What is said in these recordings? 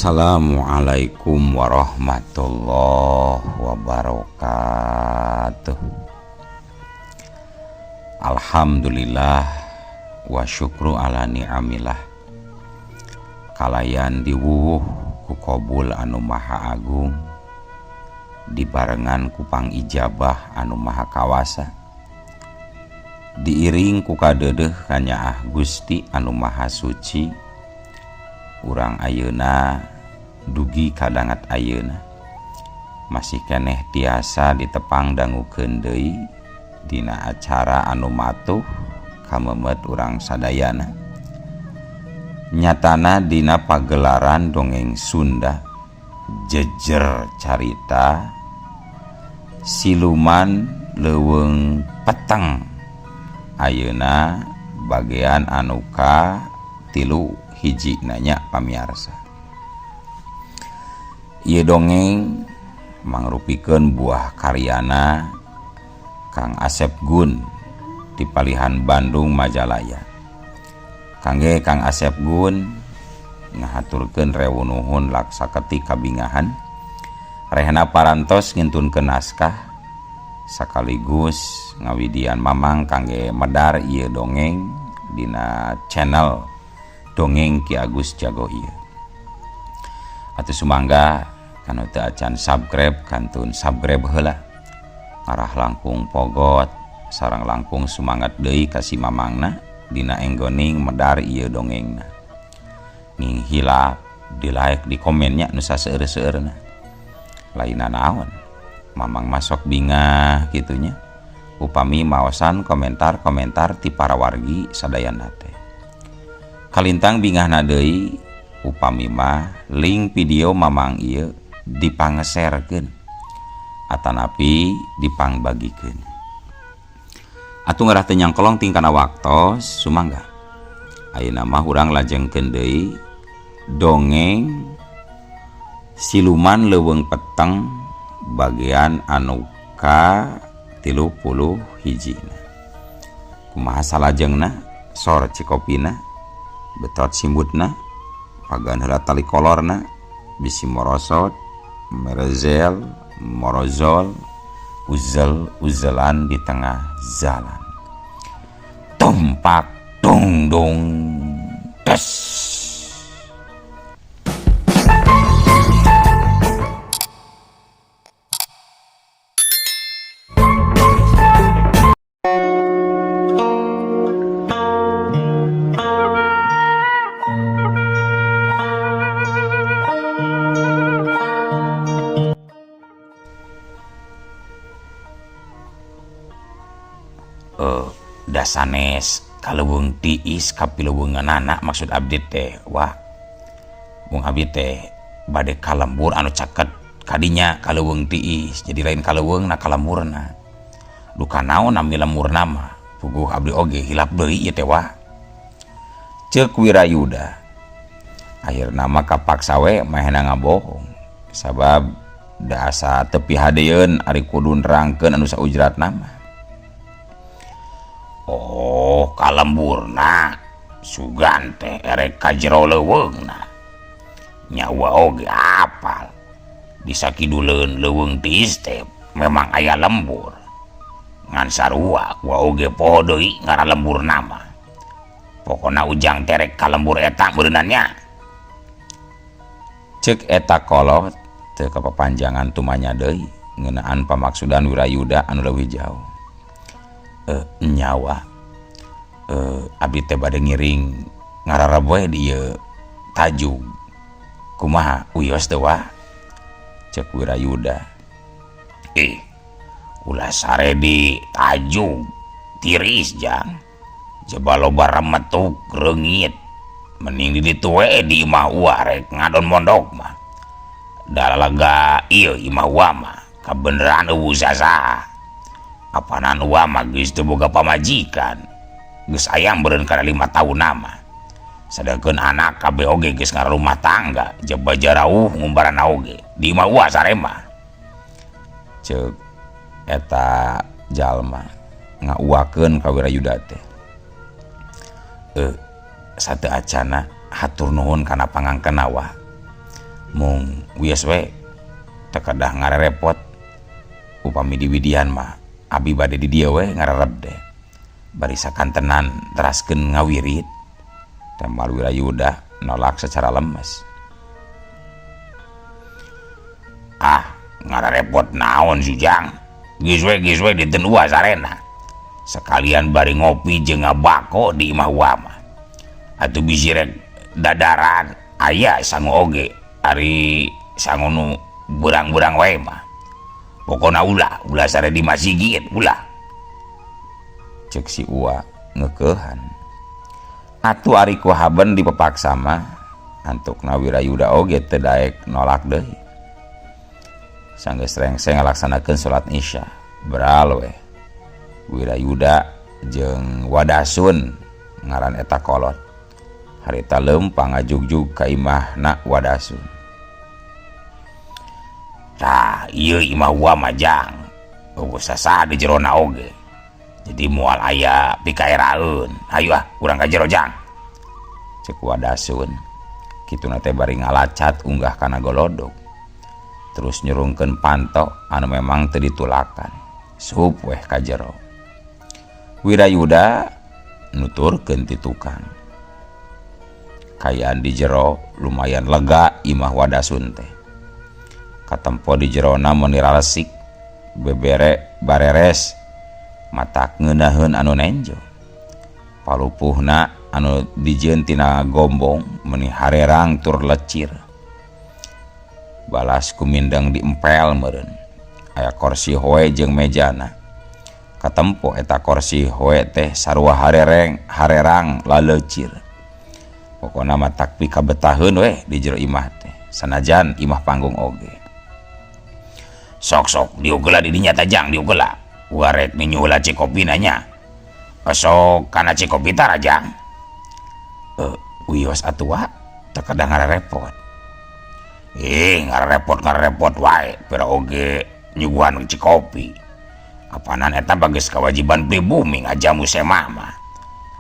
Assalamualaikum warahmatullahi wabarakatuh. Alhamdulillah wa syukru ala ni'amillah. Kalayan diwuwuh ku qabul anu maha agung, dibarengan ku pangijabah anu maha kawasa, diiring ku kadeudeuh kanyaah Gusti anu maha suci. Urang ayeuna dugi kadangat ayeuna masih keneh tiasa ditepang dangukeun deui dina acara anu matuh kamemet urang sadayana, nyatana dina pagelaran dongeng Sunda jejer carita siluman leuweung peteng. Ayeuna bagian anu ka 3 hiji nanya pamiarsa. Ieu dongeng mangrupikeun buah karyana Kang Asep Gun di Palihan Bandung Majalaya. Kangge Kang Asep Gun ngahaturkeun rewu nuhun laksaketik kabingahan rehna parantos ngintunkeun naskah sekaligus ngawidian mamang kangge medar ieu dongeng dina channel Dongeng Ki Agus Jago ieu. Atuh sumangga kanu teu acan subscribe kantun subscribe heula, ngarah langkung pogot sareng langkung sumangat deui ka si mamangna dina enggoning medar ieu dongengna. Ning hilap di like di komennya nu saseueur-seueurna. Lainna naon mamang masok bingah kitunya upami maosan komentar-komentar ti para wargi sadayana teh. Kalintang bingahna deui upami mah link video mamang ieu dipangeserkeun atanapi dipangbagikeun. Atuh ngarah teu nyangkolong ting kana waktos sumangga. Ayeuna mah urang lajengkeun deui dongeng siluman leuweung peteng bagian anu ka 31. Kumaha salajengna sor cikopina betot simbutna pagan heula tali kolorna bisi morosot merezel morozol uzel uzelan di tengah jalan. Tumpak dung dung tes. Dasanes kaleuweung tiis kapileuweunganana maksud abdi teh wah mung abdi teh bade kalembur anu caket kadinya kaleuweung tiis jadi lain kaleuweung na kalemburna duka naon nami lemurna mah puguh abdi oge hilap deui ieu teh wah. Ceuk Wirayuda akhirna mah kapaksa we mahena ngabohong sabab da asa teu pihadeun ari kudu nerangkeun anu saujratna mah. Oh kalemburna sugan teh erek ka jero leuweungna nyawa oge apal di sakiduleun leuweung tiis teh memang aya lembur ngan sarua wa oge poho deui ngaran lemburna mah pokona ujang terek ka lembur eta meureunannya. Ceuk eta kolot teu kapapanjangan tumanya deui ngeunaan pamaksudan Wirayuda anu leuwih jauh. Nyawa abdi teh bade ngiring ngararab we di ieu tajug kumaha uyos teh wah. Ceuk Wirayuda ulah sare di tajug tiris jang jaba loba remetuk reungit mending di ditu we di imah uah rek ngadon mondok mah da lega ieu imah uah mah kabeneran eueuh sasaha apanan uah mah geus teu boga pamajikan geus aya meureun kana 5 tahun mah sadengkeun anak kabeh oge geus ngarumah tangga jaba jarauh ngumbarana oge di imah uah sare mah. Ceuk eta jalma ngauakeun ka Wirayuda teh sateu acana hatur nuhun kana pangangkeun wah. Mung wios we teu kedah ngarerepot upami diwidian mah abi bade di dieu we ngarereb teh bari sakantenan teraskeun ngawirid. Tembal Wirayuda nolak secara lemes. Ah, ngarerepot naon Sujang? Geus we dinten uwa sarena. Sekalian bari ngopi jeung ngabako di imah uwa mah. Atuh bisi rek dadaran aya sangu oge ari sangu nu berang-berang wae mah. Pokona ulah, ulah sare di masjid, ulah. Cek si uwa ngekeuhan. Atuh ari ku haben dipepaksa mah antukna Wirayuda oge teu daek nolak deui. Sanggeus rengse ngalaksanakeun salat Isya, beral we. Wirayuda jeung Wadasun ngaran eta kolot. Harita leumpang ngajugjug ka imahna Wadasun. Tah, ieu imah uwa mah jang. Eueuh sasaha di jerona oge. Jadi moal aya pikaeraeun. Hayu ah, urang ka jero jang. Cek Wadasun. Kituna teh bari ngalacat unggah kana golodog. Terus nyurungkeun panto anu memang teu ditulakan. Sup weh ka jero. Wirayuda nuturkeun ti tukang. Kayaan di jero lumayan lega imah Wadasun teh. Katempo di jerona meuni raresik, bebere bareres, matak ngeunaheun anu nenjo. Palupuhna anu dijieun tina gombong meuni harerang tur lecir. Balas kumindeng diempel meureun. Aya korsi hoe jeung mejana. Katempo eta korsi hoe teh sarua harereng harerang lalecir. Pokona mah tak pikabetaheun weh di jero imah teh. Sanajan imah panggung oge. Sok-sok diugeula di dinya tah jang diugeula. Warek ninyuhula cikopina nya. Osok kana cikopi tara jang. Wios atuh wa teu kedah ngarerepot. Ngarerepot wae pira oge nyuguhan cikopi. Apanan eta bageus kewajiban pribumi ngajamu semah mah.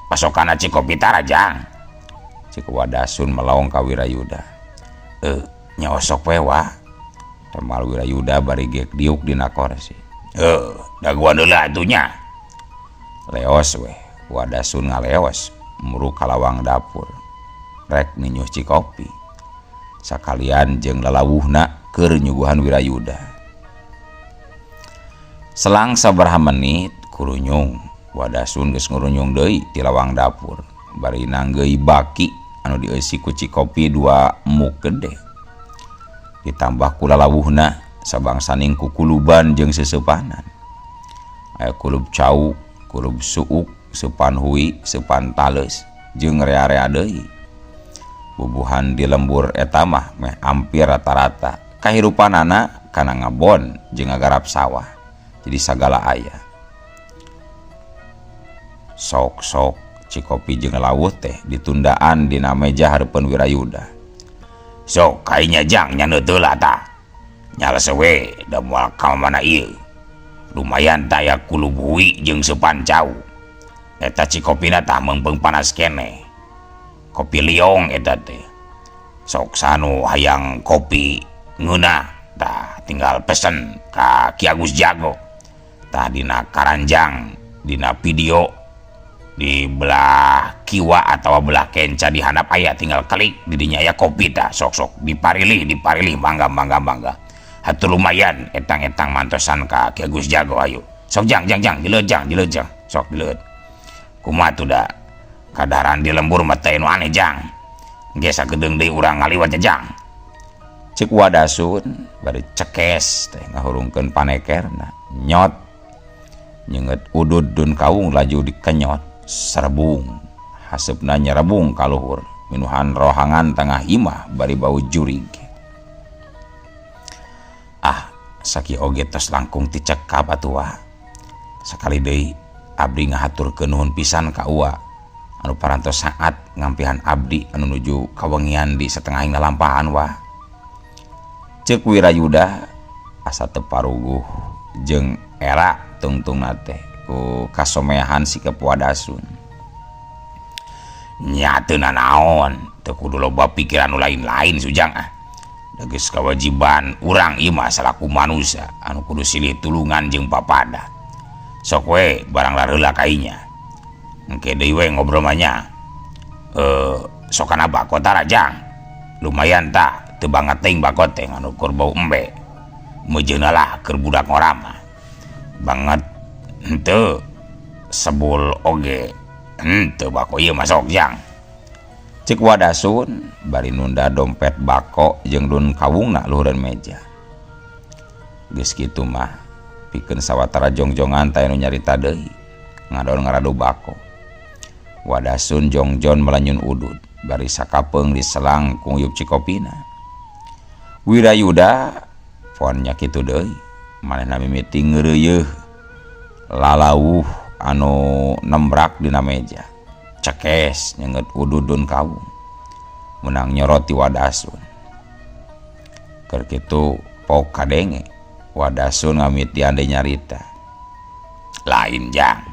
Osok kana cikopi tara jang. Cik Wadasun melong ka Wirayuda. Nya osok we wa. Temal Wirayuda bari gek diuk dina korsi. Daguan heula atuh nya. Leos weh, Wadasun ngaleos muru ka lawang dapur. Rek ninyuh cikopi. Sakalian jeung lalawuhna keur nyuguhan Wirayuda. Selang sabaraha menit kurunyung, Wadasun geus ngurunyung deui ti lawang dapur. Bari nanggeui baki anu dieusi ku cikopi dua muk gede. Ditambah ku lalawuhna sabangsaning kukuluban jeung seseupanan. Aya kulub cau, kulub suuk, seupan hui, seupan taleus jeung rea-rea deui. Bubuhan di lembur eta mah meh ampir rata-rata kahirupanana kana ngabon jeung ngagarap sawah. Jadi sagala aya. Sok-sok cikopi jeung lawuh teh ditundaan dina meja hareupeun Wirayuda. Sok kainya jang nyaneut heula tah. Nyalese we da moal ka mana ieu. Lumayan taya kulub hui jeung seupan cau. Eta cikopina tah meungpeung panas keneh. Kopi liong eta teh. Sok sanu hayang kopi ngeunah tah tinggal pesen ka Ki Agus Jago. Tah dina karanjang dina video di belah kiwa atau belah kenca di handap aya tinggal klik di dinya aya kopi tah sok-sok diparilih diparilih mangga mangga mangga. Hatur lumayan etang-etang mantosan ka Ki Agus Jago ayo. Sok jang jang jang dileut jang dileut jang sok dileut. Kumaha tuh da kadaran di lembur mah teh nu aneh jang. Ge sagedeung deui urang ngaliwat jang. Cek Wadasun bari cekes teh ngahurungkeun panekerna nyot nyeungeut udud dun kaung laju dikenyot serebung haseupna nyerebung ka luhur minuhan rohangan tengah imah bari bau jurig. Ah, sakieu oge tos langkung ti cekap atuh wa. Sakali deui abdi ngahaturkeun nuhun pisan ka uwa anu parantos saat ngampihan abdi anu nuju kawengian di satengahing lalampahan wa. Ceuk Wirayuda asa teu paruguh jeung era tungtungna teh ku kasomehan sikep Wadasun. Nya teu nanaon, teu kudu loba pikiran nu lain-lain Sujang ah. Da geus kawajiban urang ieu mah salaku manusia anu kudu silih tulungan jeung papada. Sok we barang lareula ka inya. Engke deui we ngobrol mah nya. Sokana bako tara jang. Lumayan tah teu banget teuing bako teh ngan ukur bau embe. Meujeuna lah keur budak ngora mah. Banget henteu sebul oge henteu bako ieu mah sok jang. Cek Wadasun bari nunda dompet bako jeung dun kawungna luhureun meja. Geus kitu mah pikeun sawatara jongjongan teh nu nyarita deui ngadon ngaradu bako. Wadasun jongjon melanyun udud bari sakapeung diselang ku nguyup cikopina. Wirayuda pon nya kitu deui manehna mimiti ngeureuyeuh lalauh anu nembrak dina meja. Cekes nyenget udud dun kawung menang nyorot ti Wadasun. Keur kitu pok kadenge Wadasun ngamitian deui nyarita. Lain jang.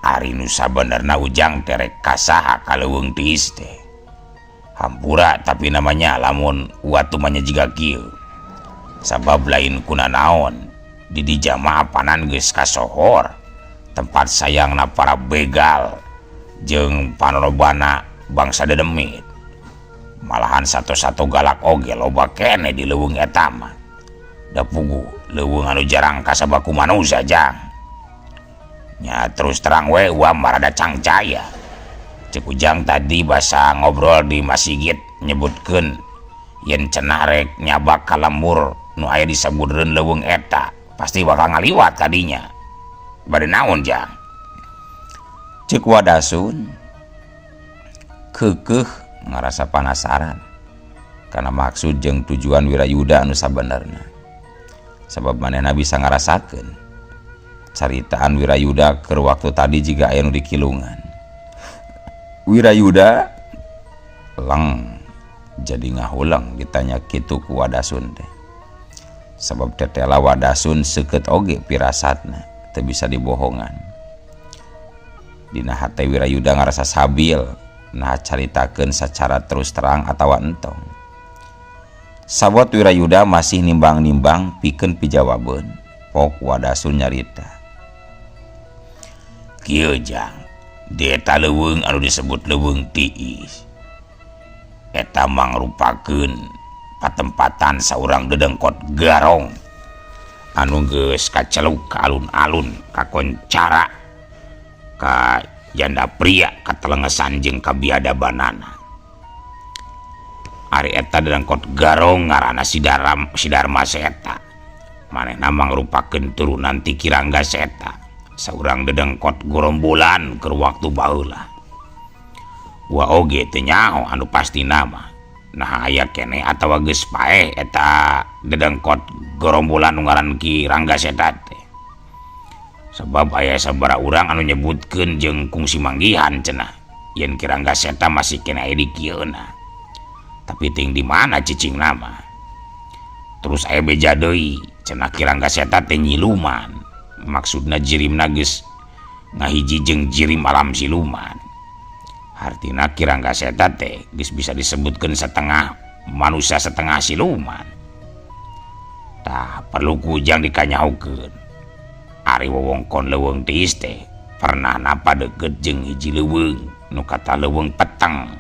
Ari nu sabenerna Ujang teh rek kasaha ka leuweung tiis teh. Hampura tapi namanya lamun watu mah nya jiga kieu. Sabab lain kunanaon di dijama apanan geus kasohor tempat sayangna para begal jeung panorobana bangsa dedemit. Malahan satu-satu galak oge loba keneh di leuweung eta mah. Da puguh leuweung anu jarang kasabaku manusia jang. Nya terus terang we uam marada cangcaya. Cek Ujang tadi basa ngobrol di masjid nyebutkeun yen cenah rek nyabak ka lembur nu aya di sabudereun leuweung eta pasti bakal ngaliwat kadinya. Bade naon jang? Cek Wadasun keukeuh ngarasa panasaran kana maksud jeung tujuan Wirayuda anu sabenerna. Sabab manehna bisa ngarasakeun caritaan Wirayuda keur waktu tadi jiga aya nu dikilungan. Wirayuda leng jadi ngahuleng ditanya kitu ku Wadasun teh. Sabab tetela Wadasun seukeut oge pirasatna teu bisa dibohongan. Dina hate Wirayuda ngarasa sabil nah caritakeun sacara terus terang atawa entong. Sabot Wirayuda masih nimbang-nimbang pikeun pijawabeun. Pok Wadasun nyarita. Kieu jang, di eta leuweung anu disebut leuweung tiis. Eta mangrupakeun patempatan saurang dedengkot garong anu geus kaceluk ka alun-alun kakoncara ka janda pria katelengesan jeung kabiadabanana. Ari eta dedengkot garong ngaranna Sidarma Seta. Manehna mangrupakeun turunan ti Ki Rangga Seta, saurang dedengkot gorombolan keur waktu baheula. Wa oge teu nyaho anu pastina mah. Nah aya keneh atawa geus paeh eta dedengkot gorombolan nu ngaran Ki Rangga Seta teh. Sebab aya sabaraha urang anu nyebutkeun jeung kungsi manggihan cenah yen Ki Rangga Seta masih keneh aya di kieuna. Tapi ting di mana cicing nama. Terus aya beja deui cenah Ki Rangga Seta teh nyiluman. Maksudna jirimna geus ngahiji jeung jirim alam siluman. Hartina Ki Rangga Seta teh geus bisa disebutkeun setengah manusia setengah siluman. Tah perlu ku Ujang dikanyahokeun. Ari wewengkon leuweung tiis teh pernah napa deukeut jeung hiji leuweung nu kata leuweung peteng.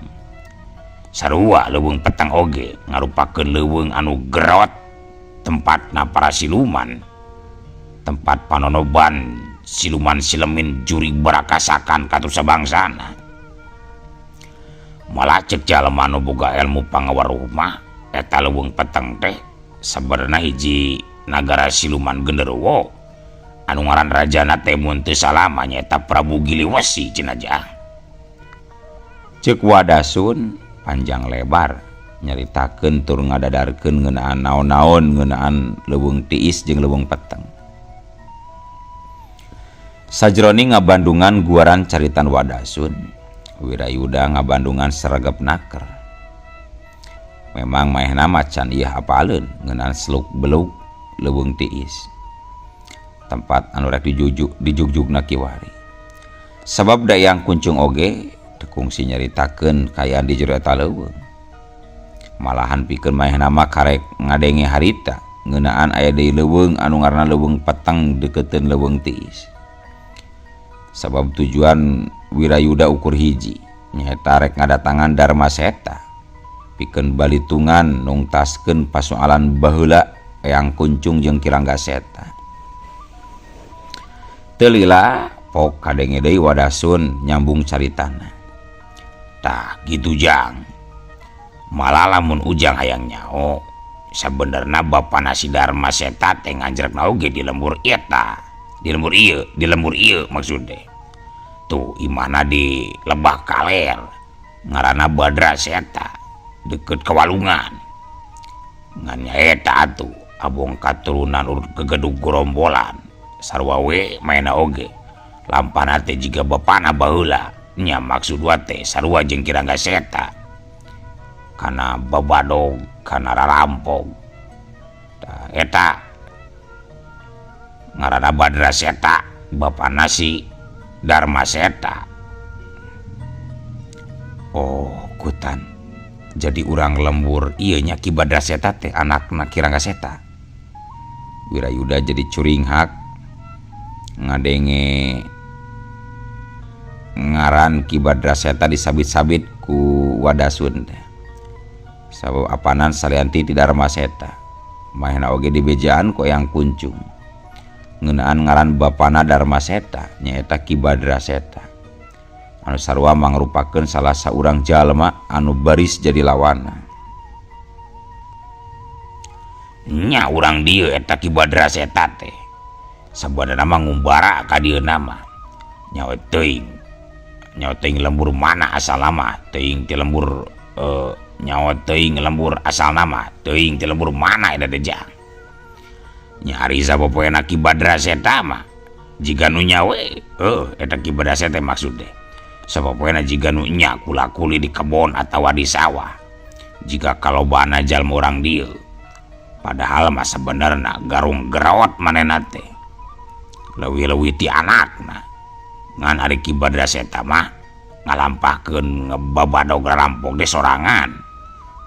Sarua leuweung peteng oge ngarupakeun leuweung anu gerot tempatna para siluman, tempat panonoban siluman silemin juri barakasakan katusa bangsana. Malah cek jalma anu boga ilmu pangawaruh mah eta leuweung peteng teh sabenerna hiji nagara siluman genderuwo anu ngaran rajana teh mun teu salah mah nyaeta Prabu Giliwesi cenah jang. Cek Wadasun panjang lebar nyaritakeun tur ngadadarkeun ngeunaan naon-naon ngeunaan leuweung tiis jeung leuweung peteng. Sajroning ngabandungan guaran caritan Wadasun, Wirayuda ngabandungan sregep naker. Memang maehna macan ieu apaleun ngeunaan seluk beluk leuweung tiis. Tempat anu rek dijugjugna kiwari. Sabab dayang kuncung oge teu kungsi nyaritakeun kaayaan di jero eta leuweung. Malahan pikeun manehna mah karek ngadenge harita ngeunaan aya deui leuweung anu ngaranna Leuweung Peteng deukeuteuun Leuweung Tiis. Sabab tujuan Wirayuda ukur hiji nyaeta rek ngadatangan Darma Seta pikeun balitungan nungtaskeun pasoalan baheula Eyang Kuncung jeung Ki Rangga Seta. Teu lila pok kadenge deui Wadasun nyambung caritana. Tah kitu Jang. Malah lamun Ujang hayang nyaho sabenerna bapana si Darma Seta teh nganjrekna oge di lembur eta, di lembur ieu, di lembur ieu maksud teh. Tuh imahna di Lebah Kaler ngaranna Badra Seta deukeut ka Walungan. Ngan nyaeta atuh abong katurunan urut gegedug gorombolan sarua we maena oge. Lampahna teh jiga bapana baheula nya maksud wa teh sarua jeung Ki Rangga Seta. Kana babadog kana rarampog. Tah eta ngaranna Badra Seta bapana si Darma Seta. Oh kutan jadi urang lembur ieu nya Ki Badra Seta teh anakna Ki Rangga Seta. Wirayuda jadi curinghak ngadenge ngaran Ki Badra Seta disabit-sabit ku Wadasun teh. Sabab apanan salianti ti Darma Seta manehna oge dibejaan ku Eyang Kuncung ngeunaan ngaran bapana Darma Seta nyaeta Ki Badra Seta anu sarua mangrupakeun salah saurang jalma anu baris jadi lawanna. Nya urang dieu eta Ki Badra Seta teh sabenerna mah ngumbara ka dieu mah nyawa teuing lembur mana asal mah teuing ti lembur nyawa teuing lembur asal nama teuing ti lembur mana eta teh Jang. Nya ari sapopoena Ki Badra Seta mah jiga nu nya we eta Ki Badra Seta maksud teh sapopoena jiga nu nya kula-kuli di kebon atawa di sawah jiga kalobana jalma urang dieu. Padahal mah sabenerna garung gerawat manehna teh leuwih-leuwih ti anakna. Ngan ari Ki Badra Seta mah ngalampahkeun ngebabadog rarampok teh sorangan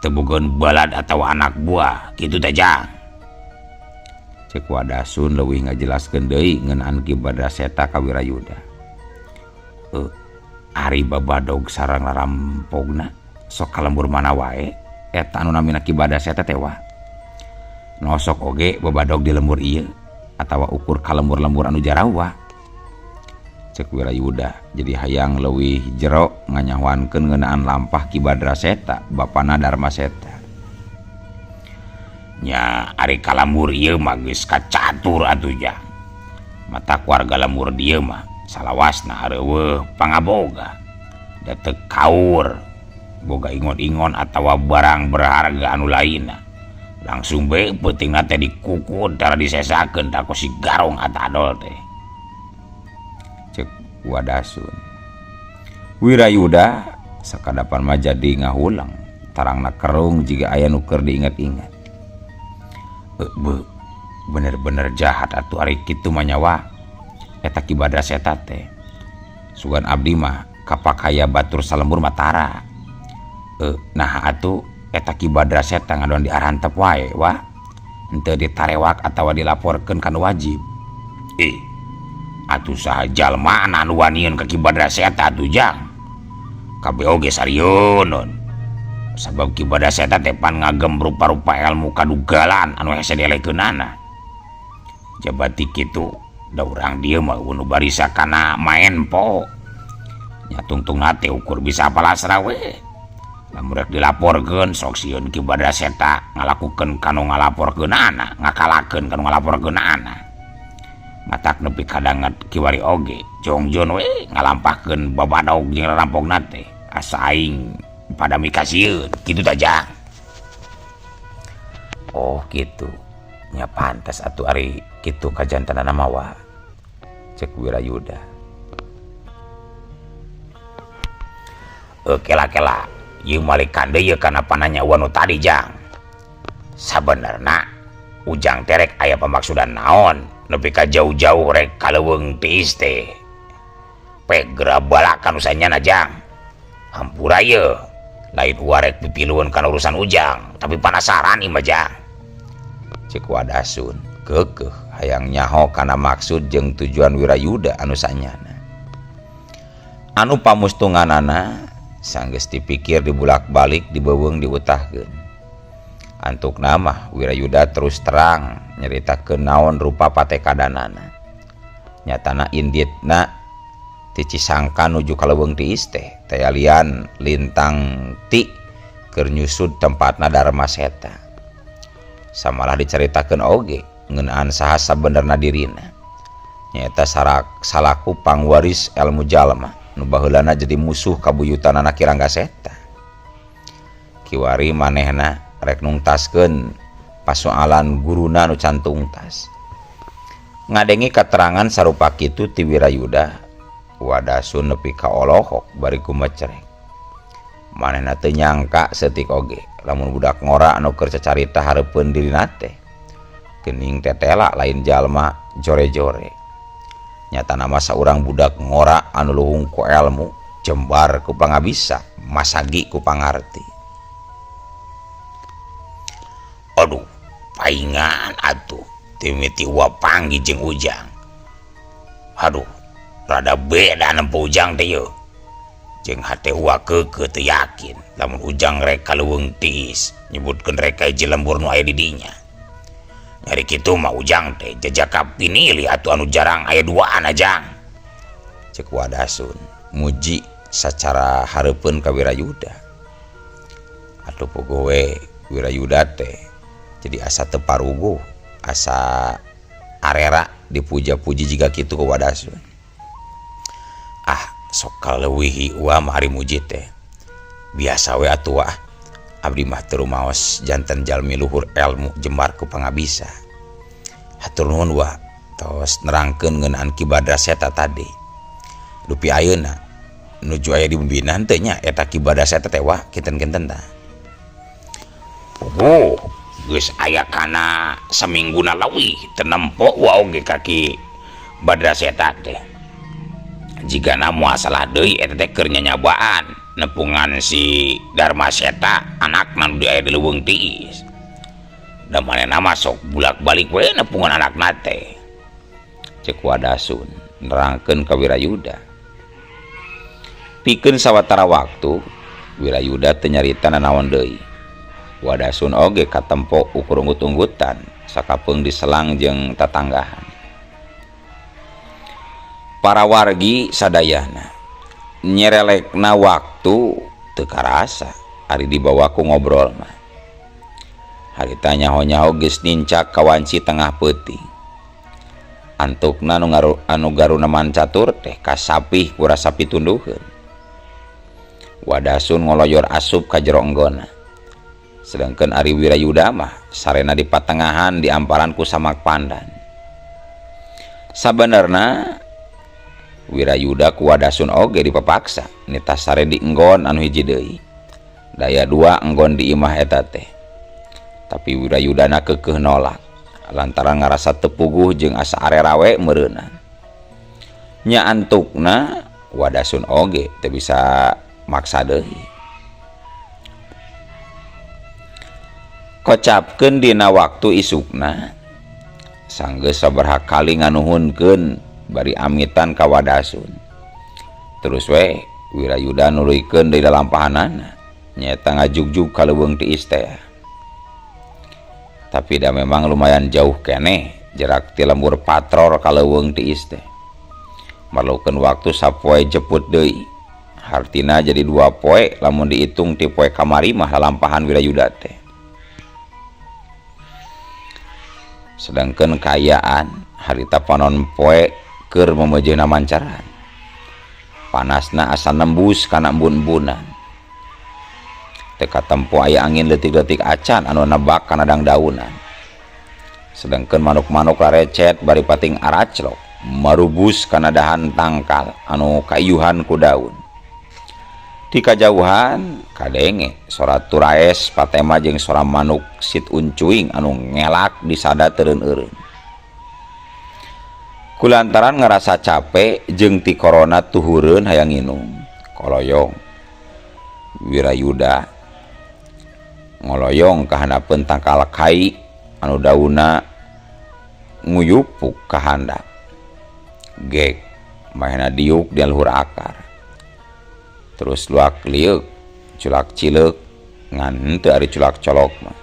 teu bogaeun balad atawa anak buah kitu teh Jang. Cek Wadasun leuwih ngajelaskeun deui ngeunaan Ki Badra Seta ka Wirayuda. Ari babadog sareng rarampogna sok ka lembur mana wae eta anu namina Ki Badra Seta teh wah. Nosok oge babadog di lembur ieu atawa ukur ka lembur-lembur anu jarawa. Cek Wirayuda jadi hayang leuwih jero nganyahoankeun ngeunaan lampah Ki Badra Seta bapana Darma Seta. Nya ari ka lembur ieu mah geus kacatur atuh Jang. Mata keluarga lembur dieu mah salawasna areuweuh pangaboga. Da teu kaur boga ingon-ingon atawa barang berharga anu lainna. Langsung bae peutingna teh dikukud tara disesakeun tah ku si Garong atadol teh. Cek Wadasun. Wirayuda sakadapan mah jadi ngahulang tarangna kerung jiga aya nu keur diinget-inget. Bener-bener jahat atuh ari kitu mah nyawa eta Ki Badra Seta teh. Sugan abdi mah kapakaya batur salembur mah tara. Nah atuh eta Ki Badra Seta ngadon diarantep wae wah henteu ditarewak atawa dilaporkeun ka nu wajib. Atuh saha jalma anu wanian ka Ki Badra Seta atuh Jang. Kabeh oge sarieun. Sabab Ki Badra Seta teh pan ngagem rupa-rupa ilmu kadugalan anu hese dielekeunana. Jabati kitu da urang dieu mah nu barisa kana maen po. Nya tungtungna teh ukur bisa palasra we. Lamun rek dilaporkeun sok sieun Ki Badra Seta ngalakukeun kanu ngalaporkeunana, ngakalakeun kanu ngalaporkeunana. Matak nepi kadanget kiwari oge jongjon we ngalampahkeun babadog jeung rarampogna teh asa aing pada mikasieun kitu tah Jang. Oh kitu nya pantes atuh ari kitu kajantanana mah wa. Cek Wirayuda. Kela-kela ieu malikan deui kana pananya wanu tadi Jang. Sabenerna Ujang teh rek aya pamaksudan naon nepi ka jauh-jauh rek ka leuweung tiis teh. Pek geura balakan usanyana Jang. Hampura ieu Lain Uwa rek pipilueun kana urusan Ujang, tapi panasaran ieu mah, Jang. Cek Wadasun keukeuh hayang nyaho kana maksud jeung tujuan Wirayuda anu sanyana. Anu pamustunganana sanggeus dipikir dibulak-balik dibeuweung diutahkeun. Antukna mah Wirayuda terus terang nyaritakeun naon rupa patekadanana. Nyatana inditna ti Cisangkan nuju ka Leuweung Tiis teh tayalian lintang ti keur nyusud tempatna Dharma Seta. Samalah dicaritakeun oge ngeunaan saha sabenerna dirina. Nyaeta sarak salaku pangwaris elmu jalma nu baheulana jadi musuh kabuyutanana Ki Rangga Seta. Kiwari manehna rek nungtaskeun pasoalan guruna nu can tungtas. Ngadengi katerangan sarupa kitu ti Wirayuda, Wadasun nepi ka olohok bari kumecrek. Manehna teu nyangka saeutik oge lamun budak ngora anu keur cacarita hareupeun dirina teh. Geuning tetela lain jalma jore-jore. Nyatana mah saurang budak ngora anu luhung ku elmu, jembar ku pangabisa, masagi ku pangarti. Aduh, paingan atuh timiti Uwa panggih jeung Ujang. Aduh, rada beda nempo Ujang teh yeuh. Jeung hate Uwa keukeuh teu yakin lamun Ujang rek ka Leuweung Tiis nyebutkeun rek ka hiji lembur nu aya di dinya. Nyari kitu mah Ujang teh jajaka pinilih atuh anu jarang aya duaan ajang. Cek Wadasun muji sacara hareupeun ka Wirayuda. Atuh pogo we Wirayuda teh jadi asa teu paruguh, asa arera dipuja-puji jiga kitu ku Wadasun. Ah, sok kaleuwihi Uwa mah ari muji teh. Biasa we atuh ah. Abdi mah teu rumaos janten jalmi luhur elmu jembar ku pangabisa. Hatur nuhun Wa, tos nerangkeun ngeunaan Ki Badra Seta tadi. Dupi ayeuna nuju aya di pembinaan teh nya eta Ki Badra Seta teh Wa, kinten-kinten tah. Oh, geus aya kana samingguna leuwih teu nempo Wa oge ka Ki Badra Seta teh. Jigana moal salah deui eta teh keur nyanyabaan nepungan si Dharma Seta anakna nu aya di Leuweung Tiis. Da manehna mah sok bulak-balik we nepungan anakna teh. Cek Wadasun nerangkeun ka Wirayuda. Pikeun sawatara waktu Wirayuda teu nyarita nanaon deui. Wadasun oge katempo ukur unggut-unggutan sakapeung diselang jeung tatanggahan. Para wargi sadayana nyerelekna waktu teu karasa ari dibawa ku ngobrol mah. Harita nyaho-nyaho geus nincak ka wanci tengah peuting. Antukna anu garuna mancatur teh kasapih ku rasa pitunduheun. Wadasun ngoloyor asup ka jero enggonna. Sedangkeun ari Wirayuda mah sarena di patengahan diamparan ku samak pandan. Sabenerna Wirayuda ku Wadasun oge dipapaksa nitah sare di enggon anu hiji deui. Daya dua enggon di imah eta teh. Tapi Wirayudana keukeuh nolak lantaran ngarasa teu puguh jeung asa arerawe meureunna. Nya antukna Wadasun oge teu bisa maksa deui. Kocapkeun dina waktu isukna sanggeus sabaraha kali nganuhunkeun bari amitan ka Wadasun. Terus we Wirayuda nuluykeun deui lalampahanana nyaeta ngajugjug ka Leuweung Tiis teh. Tapi da memang lumayan jauh keneh jarak ti lembur patror ka Leuweung Tiis teh. Merlukeun waktu sapoe jeput deui. Hartina jadi 2 poe lamun diitung ti poe kamari mah lalampahan Wirayuda teh. Sedangkeun kaayaan harita panon poe keur memejeuna mancaran. Panasna asa nembus kana embun-embunan. Teu katempo aya angin leutik-leutik acan anu nebak kana dangdaunan. Sedangkeun manuk-manuk larecet bari pating araclok marubus kana dahan tangkal anu kaiyuhan ku daun. Di kajauhan kadenge sora turaes patema jeung sora manuk sit uncuing anu ngelak disada teureun-eureun. Kulantaran ngerasa capek jeung ti korona tuhureun hayang nginum koloyong. Wirayuda ngoloyong ka handapeun tangkal kai anu dauna nguyupuk ka handap. Gek mahena diuk di luhur akar. Terus luak lieuk, culak cileuk ngan henteu ari culak colok mah.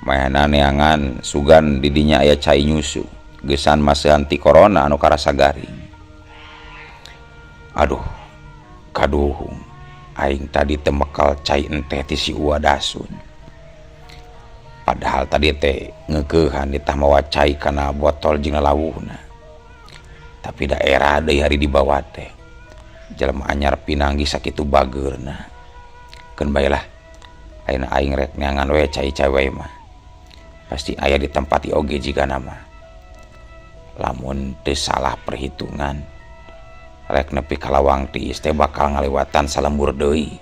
Mahena neangan sugan di dinya aya cai nyusu, geusan maseuhan ti corona anu karasa garing. Aduh, kaduhung aing tadi teu mekal cai enteh ti si Uwa Dasun. Padahal tadi teh ngeukehan ditah mawa cai kana botol jeung lalawuhna. Tapi daerah deui hari dibawa teh. Jelema anyar pinanggih sakitu bageurna. Keun bae lah. Ayeuna aing rek neangan we cai-cai we mah. Pasti aya di tempat ieu oge jigana mah. Lamun teu salah perhitungan, rek nepi ka Lawang Tiis teh bakal ngaliwatan salembur deui.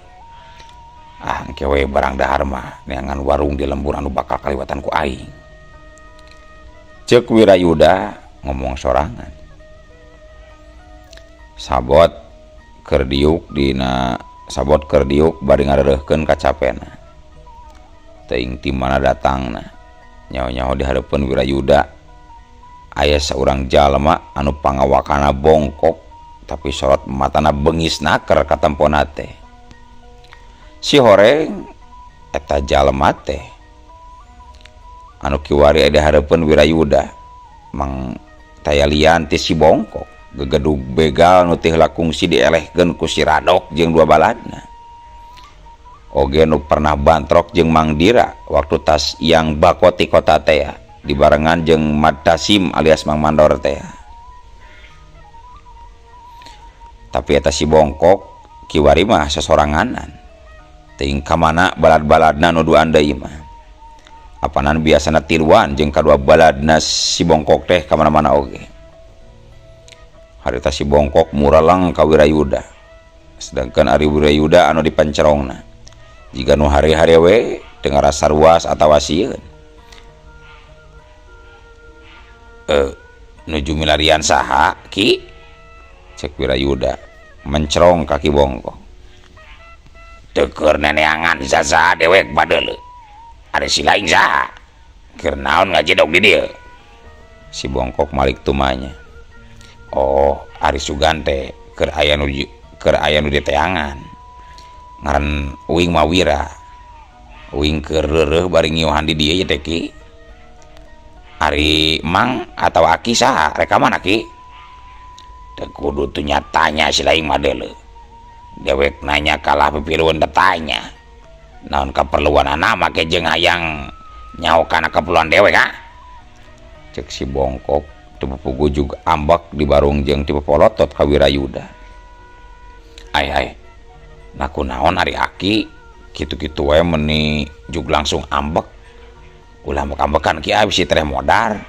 Ah, engke we barang dahar mah neangan warung di lembur anu bakal kaliwatan ku aing. Ceuk Wirayuda ngomong sorangan. Sabot keur diuk dina sabot keur diuk bari ngareureurkeun kacapena. Teuing ti mana datangna. Nyaho-nyaho di hareupeun Wirayuda aya saurang jalma anu pangawakana bongkok tapi sorot matana bengis naker katempona teh. Si horeng eta jalma teh anu kiwari aya di hareupeun Wirayuda mang taya lian ti si bongkok gegedug begal nu teu heula kungsi dielehkeun ku si Radok jeung dua baladna. Oge nu pernah bantrok jeung Mang Dira waktu tas yang bakoti kota teh dibarengan jeung Mad Tasim alias Mang Mandor teh. Tapi eta si bongkok kiwari mah sasoranganan. Teuing ka mana balad-baladna nu duaan deui mah. Apanan biasana tiluan jeung kadua baladna si bongkok teh ka mana-mana oge. Harita si bongkok muraleng ka Wirayuda. Sedangkan ari Wirayuda anu dipancerongna. Jiga nu hare-hare we teu ngarasa ruas atawa sieun. Nuju milarian saha ki? Cek Wirayuda mencerong ka Ki Bongkok. Teu keur neneangan saha dewek badeuleu. Ari si lain saha? Keur naon ngajedog di dieu? Si Bongkok malik tumanya. Oh, ari sugan teh keur aya nu diteangan. Ngaran uing mah Wira. Uing keur reureuh bari ngiuhan di dieu teh ki. Ari Mang atawa Aki saha? Rek ka mana ki? Teu kudu teu nyatanya si lain mah deuleu. Dewek nanya kalah pipilueun teh tanya. Naon kaperluanana make jeung hayang nyaho kana keperluan dewek ha? Cek si Bongkok teu pupugujug ambek di barung jeung ti popolotot ka Wirayuda. Ai ai. Nah kunaon ari Aki kitu-kitu wae meni jug langsung ambek. Ulah ambek-ambekan ki bisi tereh modar.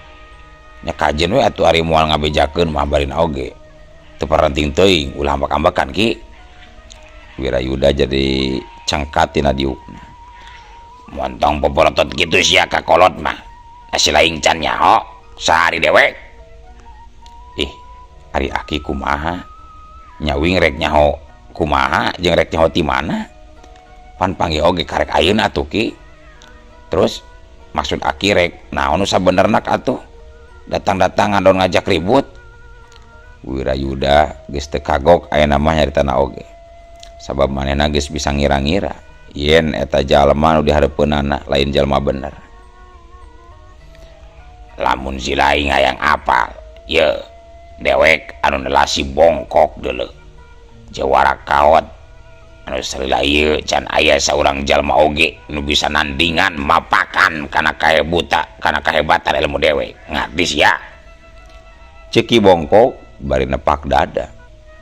Nya kajen we atuh ari moal ngabejakeun mah barina oge. Teu parenting teuing ulah ambek-ambekan ki. Wirayuda jadi cengkat tina diukna. Montong popolotot kitu sia ka kolot mah. Si lain can nyaho sahari dewek. Ih, ari Aki kumaha? Nya uing rek nyaho kumaha jeung rek nyaho ti mana? Pan panggih oge karek ayeuna atuh ki. Terus maksud Aki rek naon nu sabenerna atuh? Datang-datang ngadon ngajak ribut. Wirayuda geus teu kagok ayeuna mah nyaritana oge. Sabab manehna geus bisa ngira-ngira yen eta jalma nu dihareupeunana lain jalma bener. Lamun si lain hayang apal, ye dewek anu nelasi bongkok deuleu. Jawara kaot anu salila ieu can aya saurang jalma oge nu bisa nandingan mapakan kana kahebuta kana kahebatan ilmu dewek. Ngarti sia. Ceuk Ki Bongkok bari nepak dada.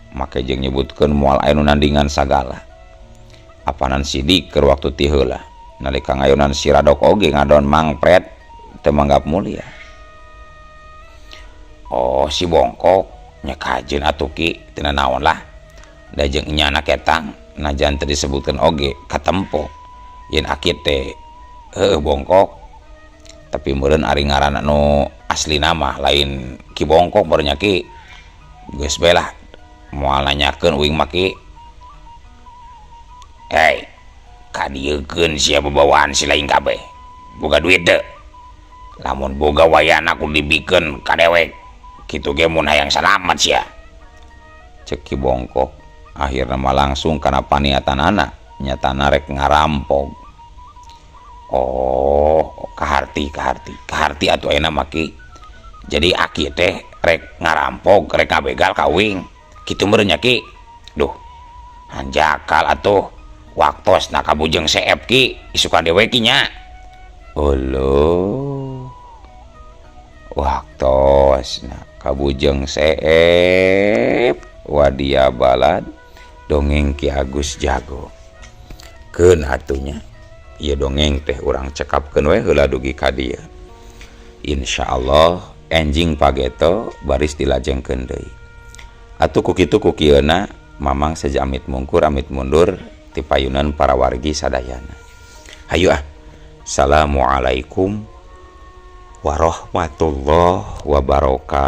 Make jeung nyebutkeun moal aya nu nandingan sagala. Apanan sidik keur waktu ti heula nalika ngayonan si Radok oge ngadon mangpret teu manggap mulia. Oh si Bongkok nya kajeun atuh ki teu nanaon lah. Da jeung enyana ketang najan teu disebutkeun oge katempo yen Aki teh heueuh Bongkok. Tapi meureun ari ngaranna nu aslina mah lain Ki Bongkok baru nya ki. Geus bae lah moal nanyakeun uing mah ki. Hei, kadieukeun sia bebawaan si lain kabeh. Boga duit teu? Lamun boga wayana kudu dibikeun ka dewek. Kitu ge mun hayang salamat sia. Cek Ki Bongkok akhirna mah langsung kana paniatanana nyatana rek ngarampok. Oh, kaharti kaharti. Kaharti atuh ayeuna mah Ki. Jadi aki teh rek ngarampok, rek ngabegal ka uing. Kitu meureun nya Ki. Duh, hanjakal atuh waktosna ka Bujeng Seep Ki, isukan dewe Ki nya. Uluh. Waktosna ka Bujeng Seep wadia balad dongeng Ki Agus Jago. Keun atuh nya. Ieu dongeng teh urang cekapkeun we heula dugi ka dieu. Insyaallah enjing pageto baris dilajengkeun deui. Atuh ku kitu ku kieuna Mamang seja amit mungkur amit mundur ti payunan para wargi sadayana. Hayu ah. Assalamualaikum warahmatullahi wabarakatuh.